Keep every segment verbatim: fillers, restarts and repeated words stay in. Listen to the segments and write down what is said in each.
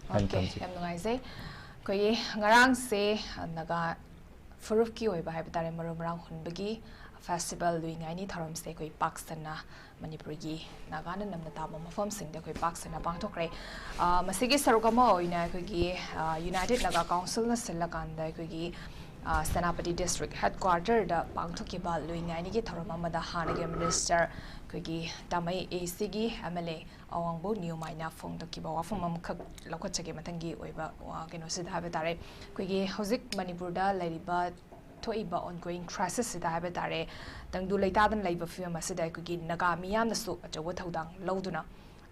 ꯍꯥꯏꯅ Okay, ꯊꯝꯖꯒꯦ꯫ ꯌꯥꯝ ꯅꯨꯡꯉꯥꯏꯖꯩ꯫ ꯑꯩꯈꯣꯏꯒꯤ ꯉꯔꯥꯡꯁꯦ ꯅꯥꯒꯥ ꯐꯨꯔꯨꯞꯀꯤ ꯑꯣꯏꯕ ꯍꯥꯏꯕ ꯇꯥꯔꯦ, ꯃꯔꯨ ꯃꯔꯥꯡ ꯍꯨꯟꯕꯒꯤ festival ꯂꯨꯏ ꯉꯥꯏꯅꯤ ꯊꯧꯔꯝꯁꯦ ꯑꯩꯈꯣꯏ ꯄꯥꯛ ꯁꯟꯅ ꯃꯅꯤꯄꯨꯔꯒꯤ ꯅꯥꯒꯥꯅ ꯅꯝꯅ ꯇꯥꯕ ꯃꯐꯝꯁꯤꯡꯗ ꯑꯩꯈꯣꯏ ꯄꯥꯛ ꯁꯟꯅ ꯄꯥꯡꯊꯣꯛꯈ꯭ꯔꯦ꯫ ꯑ, ꯃꯁꯤꯒꯤ ꯁꯔꯨꯛ ꯑꯃ ꯑꯣꯏꯅ ꯑꯩꯈꯣꯏꯒꯤ, ꯑ, United Naga Councilꯅ ꯁꯤꯜꯂꯀꯥꯟꯗ ꯑꯩꯈꯣꯏꯒꯤ, ꯑ, ꯁꯦꯅꯥꯄꯇꯤ district headquarterꯗ ꯄꯥꯡꯊꯣꯛꯈꯤꯕ ꯂꯨꯏ ꯉꯥꯏꯅꯤꯒꯤ ꯊꯧꯔꯝ ꯑꯃꯗ ꯍꯥꯟꯅꯒꯤ minister ꯑꯩꯈꯣꯏꯒꯤ ꯇꯥꯃꯩ ACꯒꯤ MLA ꯑꯋꯥꯡꯕꯧ ꯅꯤꯌꯨꯃꯥꯏꯅ ꯐꯣꯡꯗꯣꯛꯈꯤꯕ ꯋꯥꯐꯝ ꯑꯃꯈꯛ ꯂꯧꯈꯠꯆꯒꯦ꯫ ꯃꯊꯪꯒꯤ ꯑꯣꯏꯕ, ꯑ, ꯀꯩꯅꯣꯁꯤꯗ ꯍꯥꯏꯕ ꯇꯥꯔꯦ, ꯑꯩꯈꯣꯏꯒꯤ ꯍꯧꯖꯤꯛ ꯃꯅꯤꯄꯨꯔꯗ ꯂꯩꯔꯤꯕ ꯊꯣꯛꯏꯕ ongoing crisisꯁꯤꯗ ꯍꯥꯏꯕ ꯇꯥꯔꯦ, ꯇꯪꯗꯨ ꯂꯩꯇꯥꯗꯅ ꯂꯩꯕ ꯐꯤꯕꯝ ꯑꯁꯤꯗ ꯑꯩꯈꯣꯏꯒꯤ ꯅꯥꯒꯥ ꯃꯤꯌꯥꯝꯅꯁꯨ ꯑꯆꯧꯕ ꯊꯧꯗꯥꯡ ꯂꯧꯗꯨꯅ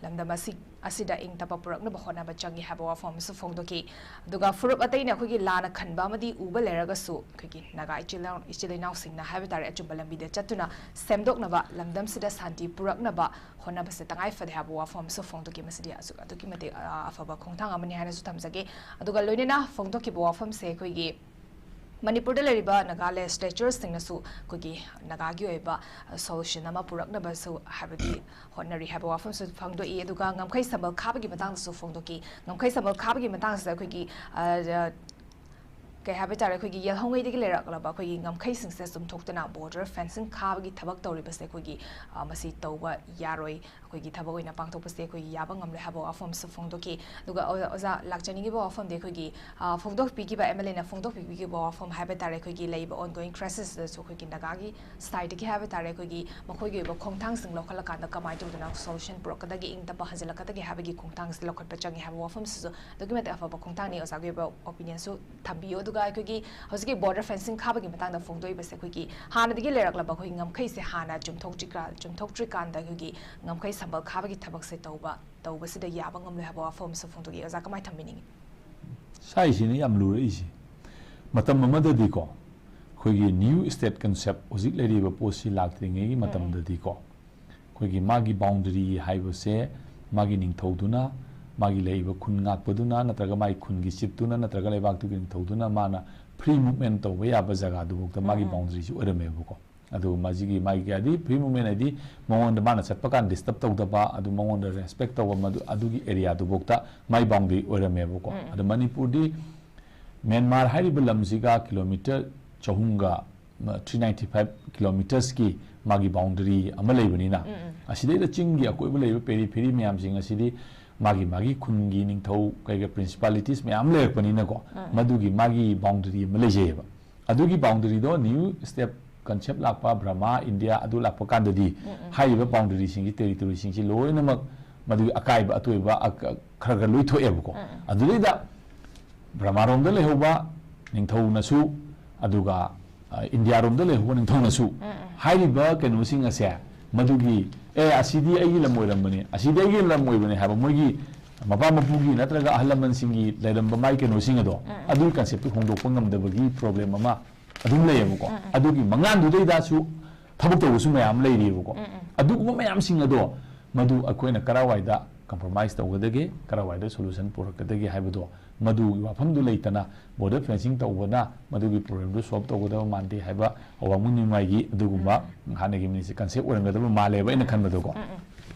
ꯂꯝꯗꯝ ꯑꯁꯤ, ꯑꯁꯤꯗ ꯏꯪ ꯇꯞꯄ ꯄꯨꯔꯛꯅꯕ ꯍꯣꯠꯅꯕ ꯆꯪꯏ ꯍꯥꯏꯕ ꯋꯥꯐꯝ ꯑꯃꯁꯨ ꯐꯣꯡꯗꯣꯛꯈꯤ꯫ ꯑꯗꯨꯒ ꯐꯨꯔꯨꯞ ꯑꯇꯩꯅ ꯑꯩꯈꯣꯏꯒꯤ ꯂꯥꯟꯅ ꯈꯟꯕ ꯑꯃꯗꯤ ꯎꯕ ꯂꯩꯔꯒꯁꯨ, ꯑꯩꯈꯣꯏꯒꯤ ꯅꯥꯒꯥ ꯏꯆꯤꯜ ꯏꯅꯥꯎ-, ꯏꯆꯤꯜ ꯏꯅꯥꯎꯁꯤꯡꯅ ꯍꯥꯏꯕ ꯇꯥꯔꯦ, ꯑꯆꯨꯝꯕ ꯂꯝꯕꯤꯗ ꯆꯠꯇꯨꯅ ꯁꯦꯝꯗꯣꯛꯅꯕ, ꯂꯝꯗꯝꯁꯤꯗ ꯁꯥꯟꯇꯤ ꯄꯨꯔꯛꯅꯕ ꯍꯣꯠꯅꯕꯁꯦ ꯇꯉꯥꯏ ꯐꯗꯦ ꯍꯥꯏꯕ ꯋꯥꯐꯝ ꯑꯃꯁꯨ ꯐꯣꯡꯗꯣꯛꯈꯤ꯫ ꯃꯁꯤꯗꯤ ꯑꯁꯨꯛ-, ꯑꯗꯨꯛꯀꯤ ꯃꯇꯤꯛ, ꯑ, ꯑꯐꯕ ꯈꯣꯡꯊꯥꯡ ꯑꯃꯅꯤ ꯍꯥꯏꯅꯁꯨ ꯊꯝꯖꯒꯦ꯫ ꯑꯗꯨꯒ ꯂꯣꯏꯅꯅ ꯐꯣꯡꯗꯣꯛꯈꯤꯕ ꯋꯥꯐꯝꯁꯦ ꯑꯩꯈꯣꯏꯒꯤ ꯃꯅꯤꯄꯨꯔꯗ ꯂꯩꯔꯤꯕ ꯅꯥꯒꯥ legislatureꯁꯤꯡꯅꯁꯨ ꯑꯩꯈꯣꯏꯒꯤ ꯅꯥꯒꯥꯒꯤ ꯑꯣꯏꯕ, ꯑ, solution ꯑꯃ ꯄꯨꯔꯛꯅꯕꯁꯨ ꯍꯥꯏꯕꯗꯤ ꯍꯣꯠꯅꯔꯤ ꯍꯥꯏꯕ ꯋꯥꯐꯝꯁꯨ ꯐꯣꯡꯗꯣꯛꯏ꯫ ꯑꯗꯨꯒ ꯉꯝꯈꯩ ꯁꯝꯕꯜ ꯈꯥꯕꯒꯤ ꯃꯇꯥꯡꯗꯁꯨ ꯐꯣꯡꯗꯣꯛꯈꯤ꯫ ꯉꯝꯈꯩ ꯁꯝꯕꯜ ꯈꯥꯕꯒꯤ ꯃꯇꯥꯡꯁꯤꯗ ꯑꯩꯈꯣꯏꯒꯤ, ꯑ, ꯑ, ꯀꯩ ꯍꯥꯏꯕ ꯇꯥꯔꯦ, ꯑꯩꯈꯣꯏꯒꯤ ꯌꯦꯜꯍꯧꯉꯩꯗꯒꯤ ꯂꯩꯔꯛꯂꯕ ꯑꯩꯈꯣꯏꯒꯤ ꯉꯝꯈꯩꯁꯤꯡꯁꯦ ꯆꯨꯝꯊꯣꯛꯇꯨꯅ border fencing ꯈꯥꯕꯒꯤ ꯊꯕꯛ ꯇꯧꯔꯤꯕꯁꯦ ꯑꯩꯈꯣꯏꯒꯤ, ꯑ, ꯃꯁꯤ ꯇꯧꯕ ꯌꯥꯔꯣꯏ꯫ ꯑꯩꯈꯣꯏꯒꯤ ꯊꯕꯛ ꯑꯣꯏꯅ ꯄꯥꯡꯊꯣꯛꯄꯁꯦ ꯑꯩꯈꯣꯏꯒꯤ ꯌꯥꯕ ꯉꯝꯂꯣꯏ ꯍꯥꯏꯕ ꯋꯥꯐꯝ ꯑꯃꯁꯨ ꯐꯣꯡꯗꯣꯛꯈꯤ꯫ ꯑꯗꯨꯒ ꯑꯣ-, ꯑꯣꯖꯥ ꯂꯥꯛꯆꯅꯤꯡꯉꯤꯕ ꯋꯥꯐꯝꯗꯤ ꯑꯩꯈꯣꯏꯒꯤ, ꯑ, ꯐꯣꯡꯗꯣꯛꯄꯤꯈꯤꯕ, MLAꯅ ꯐꯣꯡꯗꯣꯛꯄꯤꯈꯤꯕ ꯋꯥꯐꯝ ꯍꯥꯏꯕ ꯇꯥꯔꯦ, ꯑꯩꯈꯣꯏꯒꯤ ꯂꯩꯔꯤꯕ ongoing crisisꯇꯁꯨ ꯑꯩꯈꯣꯏꯒꯤ ꯅꯥꯒꯥꯒꯤ sideꯇꯒꯤ ꯍꯥꯏꯕ ꯇꯥꯔꯦ, ꯑꯩꯈꯣꯏꯒꯤ ꯃꯈꯣꯏꯒꯤ ꯑꯣꯏꯕ ꯈꯣꯡꯊꯥꯡꯁꯤꯡ ꯂꯧꯈꯠꯂꯀꯥꯟꯗ ꯀꯃꯥꯏꯅ ꯇꯧꯗꯅ solution ꯄꯨꯔꯛꯀꯗꯒꯦ, ꯏꯪ ꯇꯞꯄ ꯍꯟꯖꯤꯜꯂꯛꯀꯗꯒꯦ ꯍꯥꯏꯕꯒꯤ ꯈꯣꯡꯊꯥꯡꯁꯤ ꯂꯧꯈꯠꯄ ꯆꯪꯉꯤ ꯍꯥꯏꯕ ꯋꯥꯐꯝꯁꯤꯁꯨ ꯑꯗꯨꯛꯀꯤ ꯃꯇꯤꯛ ꯑꯐꯕ ꯈꯣꯡꯊꯥꯡꯅꯤ꯫ ꯑꯣꯖꯥꯒꯤ ꯑꯣꯏꯕ opinionꯁꯨ ꯊꯝꯕꯤꯌꯨ꯫ ꯑꯗꯨꯒ ꯑꯩꯈꯣꯏꯒꯤ ꯍꯧꯖꯤꯛꯀꯤ border fencing ꯈꯥꯕꯒꯤ ꯃꯇꯥꯡꯗ ꯐꯣꯡꯗꯣꯛꯏꯕꯁꯦ, ꯑꯩꯈꯣꯏꯒꯤ ꯍꯥꯟꯅꯗꯒꯤ ꯂꯩꯔꯛꯂꯕ ꯑꯩꯈꯣꯏꯒꯤ ꯉꯝꯈꯩꯁꯦ ꯍꯥꯟꯅ ꯆꯨꯝꯊꯣꯛꯇ꯭ꯔꯤꯀꯥꯟ-, ꯆꯨꯝꯊꯣꯛꯇ꯭ꯔꯤꯀꯥꯟꯗ ꯑꯩꯈꯣꯏꯒꯤ ꯉꯝꯈꯩ ꯁꯝꯕꯜ ꯈꯥꯕꯒꯤ ꯊꯕꯛꯁꯦ ꯇꯧꯕ, ꯇꯧꯕꯁꯤꯗ ꯌꯥꯕ ꯉꯝꯂꯣꯏ ꯍꯥꯏꯕ ꯋꯥꯐꯝ ꯑꯃꯁꯨ ꯐꯣꯡꯗꯣꯛꯏ꯫ ꯑꯣꯖꯥ, ꯀꯃꯥꯏꯅ ꯊꯝꯕꯤꯅꯤꯡꯉꯤ? ꯁꯥꯏꯁꯤꯅ ꯌꯥꯝ ꯂꯨꯔꯛꯏꯁꯦ꯫ ꯃꯇꯝ ꯑꯃꯗꯗꯤꯀꯣ, ꯑꯩꯈꯣꯏꯒꯤ new state concept, ꯍꯧꯖꯤꯛ ꯂꯩꯔꯤꯕ ꯄꯣꯠꯁꯤ ꯂꯥꯛꯇ꯭ꯔꯤꯉꯩꯒꯤ ꯃꯇꯝꯗꯗꯤꯀꯣ, ꯑꯩꯈꯣꯏꯒꯤ ꯃꯥꯒꯤ boundary ꯍꯥꯏꯕꯁꯦ ꯃꯥꯒꯤ ꯅꯤꯡꯊꯧꯗꯨꯅ, ꯃꯥꯒꯤ ꯂꯩꯔꯤꯕ ꯈꯨꯟ ꯉꯥꯛꯄꯗꯨꯅ, ꯅꯠꯇ꯭ꯔꯒ ꯃꯥꯒꯤ ꯈꯨꯟꯒꯤ chiefꯇꯨꯅ, ꯅꯠꯇ꯭ꯔꯒ ꯂꯩꯕꯥꯛꯇꯨꯒꯤ ꯅꯤꯡꯊꯧꯗꯨꯅ ꯃꯥꯅ free movement ꯇꯧꯕ ꯌꯥꯕ ꯖꯒꯥꯗꯨꯐꯥꯎꯗ ꯃꯥꯒꯤ boundaryꯁꯤ ꯑꯣꯏꯔꯝꯃꯦꯕꯀꯣ꯫ ꯑꯗꯨ ꯃꯁꯤꯒꯤ ꯃꯥꯒꯤ ꯀꯩ ꯍꯥꯏꯗꯤ, free movement ꯍꯥꯏꯗꯤ ꯃꯉꯣꯟꯗ ꯃꯥꯅ ꯆꯠꯄ ꯀꯥꯟꯗ disturb ꯇꯧꯗꯕ, ꯑꯗꯨ ꯃꯉꯣꯟꯗ respect ꯇꯧꯕ, ꯃꯗꯨ ꯑꯗꯨꯒꯤ area ꯗꯨꯐꯥꯎꯗ ꯃꯥꯏ boundary ꯑꯣꯏꯔꯝꯃꯦꯕꯀꯣ꯫ ꯑꯗꯣ ꯃꯅꯤꯄꯨꯔꯗꯤ ꯃ꯭ꯌꯥꯟꯃꯥꯔ ꯍꯥꯏꯔꯤꯕ ꯂꯝꯁꯤꯒ ꯀꯤꯂꯣꯃꯤꯇꯔ ꯆꯍꯨꯝꯒ ꯊ꯭ꯔꯤ ꯅꯥꯏꯟꯇꯤ ꯐꯥꯏꯚ ꯀꯤꯂꯣꯃꯤꯇꯔꯁꯀꯤ ꯃꯥꯒꯤ boundary ꯑꯃ ꯂꯩꯕꯅꯤꯅ, ꯑꯁꯤꯗꯩꯗ ꯆꯤꯡꯒꯤ ꯑꯀꯣꯏꯕ ꯂꯩꯕ periphery ꯃꯌꯥꯝꯁꯤꯡ ꯑꯁꯤꯗꯤ ꯃꯥꯒꯤ ꯃꯥꯒꯤ ꯈꯨꯟꯒꯤ ꯅꯤꯡꯊꯧ ꯀꯩꯀꯩ principalities ꯃꯌꯥꯝ ꯂꯩꯔꯛꯄꯅꯤꯅꯀꯣ, ꯃꯗꯨꯒꯤ ꯃꯥꯒꯤ boundary ꯑꯃ ꯂꯩꯖꯩꯌꯦꯕ꯫ ꯑꯗꯨꯒꯤ boundary ꯗꯣ new state concept ꯂꯥꯛꯄ, ꯕꯔꯃꯥ, ꯏꯟꯗꯤꯌꯥ ꯑꯗꯨ ꯂꯥꯛꯄ ꯀꯥꯟꯗꯗꯤ ꯍꯥꯏꯔꯤꯕ boundary ꯁꯤꯡꯁꯤ, territory ꯁꯤꯡꯁꯤ ꯂꯣꯏꯅꯃꯛ ꯃꯗꯨꯒꯤ ꯑꯀꯥꯏꯕ ꯑꯇꯣꯏꯕ ꯑ-, ꯈꯔ ꯈꯔ ꯂꯣꯏ ꯊꯣꯛꯑꯦꯕꯀꯣ꯫ ꯑꯗꯨꯗꯩꯗ ꯕ꯭ꯔꯍꯃꯥꯔꯣꯝꯗ ꯂꯩꯍꯧꯕ ꯅꯤꯡꯊꯧꯅꯁꯨ, ꯑꯗꯨꯒ, ꯑ, ꯏꯟꯗꯤꯌꯥꯔꯣꯝꯗ ꯂꯩꯍꯧꯕ ꯅꯤꯡꯊꯧꯅꯁꯨ ꯍꯥꯏꯔꯤꯕ ꯀꯩꯅꯣꯁꯤꯡ ꯑꯁꯦ, ꯃꯗꯨꯒꯤ, "ꯑꯦ, ꯑꯁꯤꯗꯤ ꯑꯩꯒꯤ ꯂꯝ ꯑꯣꯏꯔꯝꯕꯅꯤ, ꯑꯁꯤꯗꯤ ꯑꯩꯒꯤ ꯂꯝ ꯑꯣꯏꯕꯅꯤ" ꯍꯥꯏꯕ ꯃꯣꯏꯒꯤ ꯃꯄꯥ ꯃꯄꯨꯒꯤ ꯅꯠꯇ꯭ꯔꯒ ꯑꯍꯜ ꯂꯃꯟꯁꯤꯡꯒꯤ ꯂꯩꯔꯝꯕ ꯃꯥꯏ ꯀꯩꯅꯣꯁꯤꯡ ꯑꯗꯣ, ꯑꯗꯨꯒꯤ concept ꯇꯨ ꯍꯣꯡꯗꯣꯛꯄ ꯉꯝꯗꯕꯒꯤ problem ꯑꯃ ꯑꯗꯨꯝ ꯂꯩꯌꯦꯕꯀꯣ꯫ ꯑꯗꯨꯒꯤ ꯃꯉꯥꯜꯗꯨꯗꯩꯗꯁꯨ ꯊꯕꯛ ꯇꯧꯕꯁꯨ ꯃꯌꯥꯝ ꯂꯩꯔꯤꯑꯕꯀꯣ꯫ ꯑꯗꯨꯒꯨꯝꯕ ꯃꯌꯥꯝꯁꯤꯡ ꯑꯗꯣ, ꯃꯗꯨ ꯑꯩꯈꯣꯏꯅ ꯀꯔꯥꯏꯋꯥꯏꯗ compromise ꯇꯧꯒꯗꯒꯦ, ꯀꯔꯥꯏꯋꯥꯏꯗ solution ꯄꯨꯔꯛꯀꯗꯒꯦ ꯍꯥꯏꯕꯗꯣ, ꯃꯗꯨꯒꯤ ꯋꯥꯐꯝꯗꯨ ꯂꯩꯇꯅ border fencing ꯇꯧꯕꯅ ꯃꯗꯨꯒꯤ problem ꯗꯨ solve ꯇꯧꯒꯗꯕ ꯃꯥꯟꯗꯦ ꯍꯥꯏꯕ ꯑꯋꯥꯡꯕ ꯅꯤꯡꯃꯥꯏꯒꯤ ꯑꯗꯨꯒꯨꯝꯕ ꯍꯥꯟꯅꯒꯤ ꯃꯤꯅꯤꯠꯁꯦ concept ꯑꯣꯏꯔꯝꯒꯗꯕ ꯃꯥꯜꯂꯦꯕ ꯑꯩꯅ ꯈꯟꯕꯗꯀꯣ꯫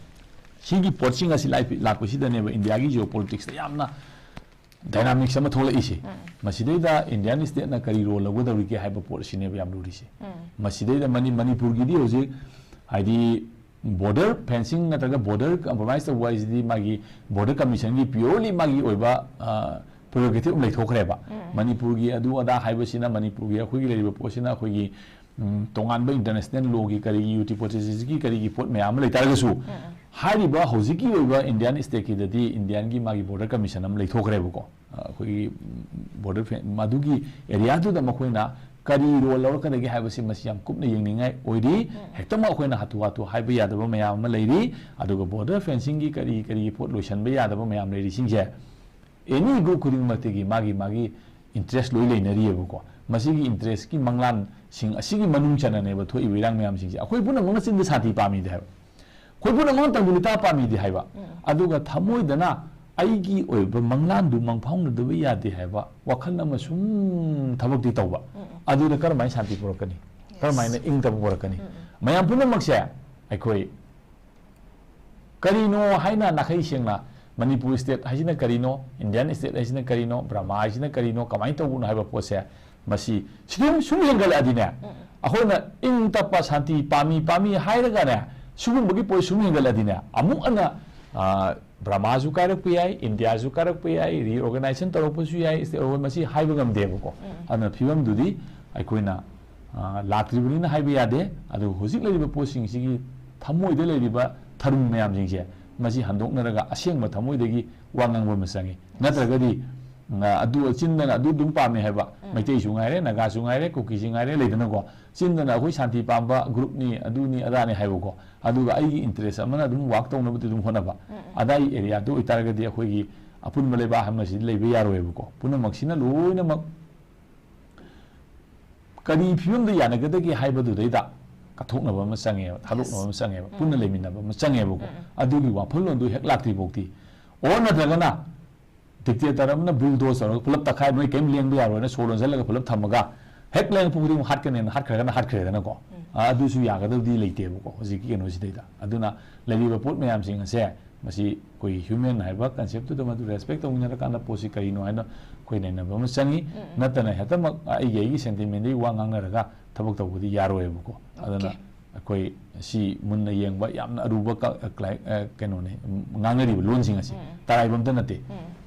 ꯁꯤꯒꯤ ꯄꯣꯠꯁꯤꯡ ꯑꯁꯤ ꯂꯥꯛꯄꯤ-, ꯂꯥꯛꯄꯁꯤꯗꯅꯦꯕ ꯏꯟꯗꯤꯌꯥꯒꯤ geopolitics ꯇ ꯌꯥꯝꯅ dynamics ꯑꯃ ꯊꯣꯛꯂꯛꯏꯁꯦ꯫ ꯃꯁꯤꯗꯩꯗ Indian state ꯅ ꯀꯔꯤ role ꯂꯧꯒꯗꯧꯔꯤꯒꯦ ꯍꯥꯏꯕ ꯄꯣꯠ ꯑꯁꯤꯅꯦꯕ ꯌꯥꯝ ꯂꯨꯔꯤꯁꯦ꯫ ꯃꯁꯤꯗꯩꯗ ꯃꯅꯤ-, ꯃꯅꯤꯄꯨꯔꯒꯤꯗꯤ ꯍꯧꯖꯤꯛ ꯍꯥꯏꯗꯤ border fencing ꯅꯠꯇ꯭ꯔꯒ border compromise ꯇꯧꯕ ꯍꯥꯏꯁꯤꯗꯤ ꯃꯥꯒꯤ border commission ꯒꯤ purely ꯃꯥꯒꯤ ꯑꯣꯏꯕ, ꯑ, prerogative ꯑꯃ ꯂꯩꯊꯣꯛꯈ꯭ꯔꯦꯕ꯫ ꯃꯅꯤꯄꯨꯔꯒꯤ ꯑꯗꯨ ꯑꯗꯥ ꯍꯥꯏꯕꯁꯤꯅ, ꯃꯅꯤꯄꯨꯔꯒꯤ ꯑꯩꯈꯣꯏꯒꯤ ꯂꯩꯔꯤꯕ ꯄꯣꯠꯁꯤꯅ ꯑꯩꯈꯣꯏꯒꯤ ꯎꯝ, ꯇꯣꯉꯥꯟꯕ international law ꯒꯤ ꯀꯔꯤꯒꯤ, UT forty six ꯀꯤ ꯀꯔꯤꯒꯤ ꯄꯣꯠ ꯃꯌꯥꯝ ꯑꯃ ꯂꯩꯇꯥꯔꯒꯁꯨ, ꯍꯥꯏꯔꯤꯕ ꯍꯧꯖꯤꯛꯀꯤ ꯑꯣꯏꯕ Indian state ꯀꯤꯗꯗꯤ Indian ꯒꯤ ꯃꯥꯒꯤ border commission ꯑꯃ ꯂꯩꯊꯣꯛꯈ꯭ꯔꯦꯕꯀꯣ꯫ ꯑ, ꯑꯩꯈꯣꯏꯒꯤ, ꯎꯝ, border ꯐꯦ-, ꯃꯗꯨꯒꯤ area ꯗꯨꯗ ꯃꯈꯣꯏꯅ ꯀꯔꯤ role ꯂꯧꯔꯛꯀꯗꯒꯦ ꯍꯥꯏꯕꯁꯤ ꯃꯁꯤ ꯌꯥꯝ ꯀꯨꯞꯅ ꯌꯦꯡꯅꯤꯡꯉꯥꯏ ꯑꯣꯏꯔꯤ꯫ ꯍꯦꯛꯇꯃꯛ ꯑꯩꯈꯣꯏꯅ ꯍꯥꯊꯨ ꯍꯥꯊꯨ ꯍꯥꯏꯕ ꯌꯥꯗꯕ ꯃꯌꯥꯝ ꯑꯃ ꯂꯩꯔꯤ꯫ ꯑꯗꯨꯒ border fencing ꯒꯤ ꯀꯔꯤ ꯀꯔꯤ ꯄꯣꯠ ꯂꯣꯏꯁꯟꯕ ꯌꯥꯗꯕ ꯃꯌꯥꯝ ꯂꯩꯔꯤꯁꯤꯡꯁꯦ, any group ꯈꯨꯗꯤꯡꯃꯛꯇꯒꯤ ꯃꯥꯒꯤ ꯃꯥꯒꯤ interest ꯂꯣꯏ ꯂꯩꯅꯔꯤꯑꯕꯀꯣ꯫ ꯃꯁꯤꯒꯤ interest ꯀꯤ ꯃꯪꯂꯥꯟꯁꯤꯡ ꯑꯁꯤꯒꯤ ꯃꯅꯨꯡ ꯆꯟꯅꯅꯦꯕ ꯊꯣꯛꯏꯕ ꯏꯔꯥꯡ ꯃꯌꯥꯝꯁꯤꯡꯁꯦ꯫ ꯑꯩꯈꯣꯏ ꯄꯨꯝꯅꯃꯛꯅ ꯆꯤꯟꯗ ꯁꯥꯟꯇꯤ ꯄꯥꯝꯃꯤꯗꯤ ꯍꯥꯏꯕ, ꯑꯩꯈꯣꯏ ꯄꯨꯝꯅꯃꯛꯅ ꯇꯪꯗꯨ ꯂꯩꯇꯥ ꯄꯥꯝꯃꯤꯗꯤ ꯍꯥꯏꯕ, ꯑꯗꯨꯒ ꯊꯃꯣꯏꯗꯅ ꯑꯩꯒꯤ ꯑꯣꯏꯕ ꯃꯪꯂꯥꯟꯗꯨ ꯃꯪꯐꯥꯎꯅꯗꯕ ꯌꯥꯗꯦ ꯍꯥꯏꯕ ꯋꯥꯈꯜ ꯑꯃ ꯁꯨꯝ ꯊꯕꯛꯇꯤ ꯇꯧꯕ, ꯑꯗꯨꯗ ꯀꯔꯝꯍꯥꯏꯅ ꯁꯥꯟꯇꯤ ꯄꯨꯔꯛꯀꯅꯤ? ꯀꯔꯝꯍꯥꯏꯅ ꯏꯪ ꯇꯞꯄ ꯄꯨꯔꯛꯀꯅꯤ? ꯃꯌꯥꯝ ꯄꯨꯝꯅꯃꯛꯁꯦ ꯑꯩꯈꯣꯏ ꯀꯔꯤꯅꯣ ꯍꯥꯏꯅ ꯅꯥꯈꯩ ꯁꯦꯡꯅ, ꯃꯅꯤꯄꯨꯔ state ꯍꯥꯏꯁꯤꯅ ꯀꯔꯤꯅꯣ, Indian state ꯍꯥꯏꯁꯤꯅ ꯀꯔꯤꯅꯣ, ꯕ꯭ꯔꯍꯃꯥ ꯍꯥꯏꯁꯤꯅ ꯀꯔꯤꯅꯣ, ꯀꯃꯥꯏꯅ ꯇꯧꯕꯅꯣ ꯍꯥꯏꯕ ꯄꯣꯠꯁꯦ, ꯃꯁꯤ ꯁꯨꯝ, ꯁꯨꯝ ꯍꯦꯟꯒꯠꯂꯛꯑꯗꯤꯅꯦ, ꯑꯩꯈꯣꯏꯅ ꯏꯪ ꯇꯞꯄ, ꯁꯥꯟꯇꯤ ꯄꯥꯝꯃꯤ, ꯄꯥꯝꯃꯤ ꯍꯥꯏꯔꯒꯅꯦ, ꯁꯤꯒꯨꯝꯕꯒꯤ ꯄꯣꯠ ꯁꯨꯝ ꯍꯦꯟꯒꯠꯂꯛꯑꯗꯤꯅꯦ, ꯑꯃꯨꯛ ꯍꯟꯅ, ꯑ, ꯕ꯭ꯔꯍꯃꯥꯁꯨ ꯀꯥꯏꯔꯛꯄ ꯌꯥꯏ, ꯏꯟꯗꯤꯌꯥꯁꯨ ꯀꯥꯏꯔꯛꯄ ꯌꯥꯏ, reorganization ꯇꯧꯔꯛꯄꯁꯨ ꯌꯥꯏ, state ꯑꯣꯏ, ꯃꯁꯤ ꯍꯥꯏꯕ ꯉꯝꯗꯦꯕꯀꯣ꯫ ꯑꯗꯨꯅ ꯐꯤꯕꯝꯗꯨꯗꯤ ꯑꯩꯈꯣꯏꯅ, ꯑ, ꯂꯥꯛꯇ꯭ꯔꯤꯕꯅꯤꯅ ꯍꯥꯏꯕ ꯌꯥꯗꯦ꯫ ꯑꯗꯨꯕꯨ ꯍꯧꯖꯤꯛ ꯂꯩꯔꯤꯕ ꯄꯣꯠꯁꯤꯡꯁꯤꯒꯤ ꯊꯃꯣꯏꯗ ꯂꯩꯔꯤꯕ ꯊꯔꯨꯝ ꯃꯌꯥꯝꯁꯤꯡꯁꯦ, ꯃꯁꯤ ꯍꯟꯗꯣꯛꯅꯔꯒ ꯑꯁꯦꯡꯕ ꯊꯃꯣꯏꯗꯒꯤ ꯋꯥ ꯉꯥꯡꯕ ꯑꯃ ꯆꯪꯉꯤ꯫ ꯅꯠꯇ꯭ꯔꯒꯗꯤ, ꯑ, ꯑꯗꯨ ꯆꯤꯟꯗꯅ ꯑꯗꯨ ꯑꯗꯨꯝ ꯄꯥꯝꯃꯦ ꯍꯥꯏꯕ, ꯃꯩꯇꯩꯁꯨ ꯉꯥꯏꯔꯦ, ꯅꯥꯒꯥꯁꯨ ꯉꯥꯏꯔꯦ, ꯀꯨꯀꯤꯁꯨ ꯉꯥꯏꯔꯦ, ꯂꯩꯗꯅꯀꯣ꯫ ꯆꯤꯟꯗꯅ ꯑꯩꯈꯣꯏ ꯁꯥꯟꯇꯤ ꯄꯥꯝꯕ groupꯅꯤ, ꯑꯗꯨꯅꯤ, ꯑꯗꯥꯅꯤ ꯍꯥꯏꯕꯀꯣ꯫ ꯑꯗꯨꯒ ꯑꯩꯒꯤ interest ꯑꯃꯅ ꯑꯗꯨꯝ work ꯇꯧꯅꯕꯗꯤ ꯑꯗꯨꯝ ꯍꯣꯠꯅꯕ꯫ ꯑꯗꯥꯏ areaꯗꯨ ꯑꯣꯏꯇꯥꯔꯒꯗꯤ ꯑꯩꯈꯣꯏꯒꯤ ꯑꯄꯨꯟꯕ ꯂꯩꯕꯥꯛ ꯑꯃꯁꯤꯗꯤ ꯂꯩꯕ ꯌꯥꯔꯣꯏꯕꯀꯣ꯫ ꯄꯨꯝꯅꯃꯛꯁꯤꯅ ꯂꯣꯏꯅꯃꯛ ꯀꯔꯤ ꯐꯤꯕꯝꯗ ꯌꯥꯅꯒꯗꯒꯦ ꯍꯥꯏꯕꯗꯨꯗꯩꯗ ꯀꯠꯊꯣꯛꯅꯕ ꯑꯃ ꯆꯪꯉꯦꯕ, ꯊꯥꯗꯣꯛꯅꯕ ꯑꯃ ꯆꯪꯉꯦꯕ, ꯄꯨꯟꯅ ꯂꯩꯃꯤꯟꯅꯕ ꯑꯃ ꯆꯪꯉꯦꯕꯀꯣ꯫ ꯑꯗꯨꯒꯤ ꯋꯥꯈꯜꯂꯣꯟꯗꯨ ꯍꯦꯛ ꯂꯥꯛꯇ꯭ꯔꯤ ꯐꯥꯎꯗꯤ, or ꯅꯠꯇ꯭ꯔꯒꯅ dictator ꯑꯃꯅ bulldoze ꯇꯧꯔꯒ ꯄꯨꯂꯞ ꯇꯛꯈꯥꯏ, ꯅꯣꯏ ꯀꯔꯤꯝ ꯂꯦꯡꯕ ꯌꯥꯔꯣꯏꯅ ꯁꯣ ꯂꯣꯟꯁꯤꯜꯂꯒ ꯄꯨꯂꯞ ꯊꯝꯃꯒ ꯍꯦꯛ ꯂꯦꯡꯉꯛꯄ ꯈꯨꯗꯤꯡꯃꯛ ꯍꯥꯠꯀꯅꯦꯅ ꯍꯥꯠꯈ꯭ꯔꯒꯅ ꯍꯥꯠꯈ꯭ꯔꯦꯗꯅꯀꯣ꯫ ꯑ, ꯑꯗꯨꯁꯨ ꯌꯥꯒꯗꯕꯗꯤ ꯂꯩꯇꯦꯕꯀꯣ ꯍꯧꯖꯤꯛꯀꯤ ꯀꯩꯅꯣꯁꯤꯗꯩꯗ꯫ ꯑꯗꯨꯅ ꯂꯩꯔꯤꯕ ꯄꯣꯠ ꯃꯌꯥꯝꯁꯤꯡ ꯑꯁꯦ, ꯃꯁꯤ ꯑꯩꯈꯣꯏꯒꯤ human ꯍꯥꯏꯕ conceptꯇꯨꯗ ꯃꯗꯨ respect ꯇꯧꯃꯤꯟꯅꯔꯀꯥꯟꯗ ꯄꯣꯠꯁꯤ ꯀꯔꯤꯅꯣ ꯍꯥꯏꯅ ꯑꯩꯈꯣꯏ ꯅꯩꯅꯕ ꯑꯃ ꯆꯪꯉꯤ꯫ ꯅꯠꯇꯅ ꯍꯦꯛꯇꯃꯛ ꯑꯩꯒꯤ, ꯑꯩꯒꯤ sentimentꯗꯒꯤ ꯋꯥ ꯉꯥꯡꯅꯔꯒ ꯊꯕꯛ ꯇꯧꯕꯗꯤ ꯌꯥꯔꯣꯏꯕꯀꯣ꯫ ꯑꯗꯨꯅ ꯑꯩꯈꯣꯏ ꯁꯤ ꯃꯨꯟꯅ ꯌꯦꯡꯕ ꯌꯥꯝꯅ ꯑꯔꯨꯕ ꯀ-, ꯀ꯭ꯂꯥꯏ-, ꯑ, ꯀꯩꯅꯣꯅꯤ, ꯎꯝ, ꯉꯥꯡꯅꯔꯤꯕ ꯂꯣꯟꯁꯤꯡ ꯑꯁꯤ ꯇꯔꯥꯏꯕ ꯑꯝꯇ ꯅꯠꯇꯦ꯫